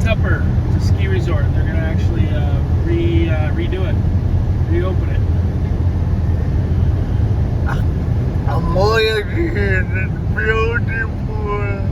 Tupper. It's a ski resort. They're gonna actually re redo it, reopen it. A mawi a ni, it's beautiful.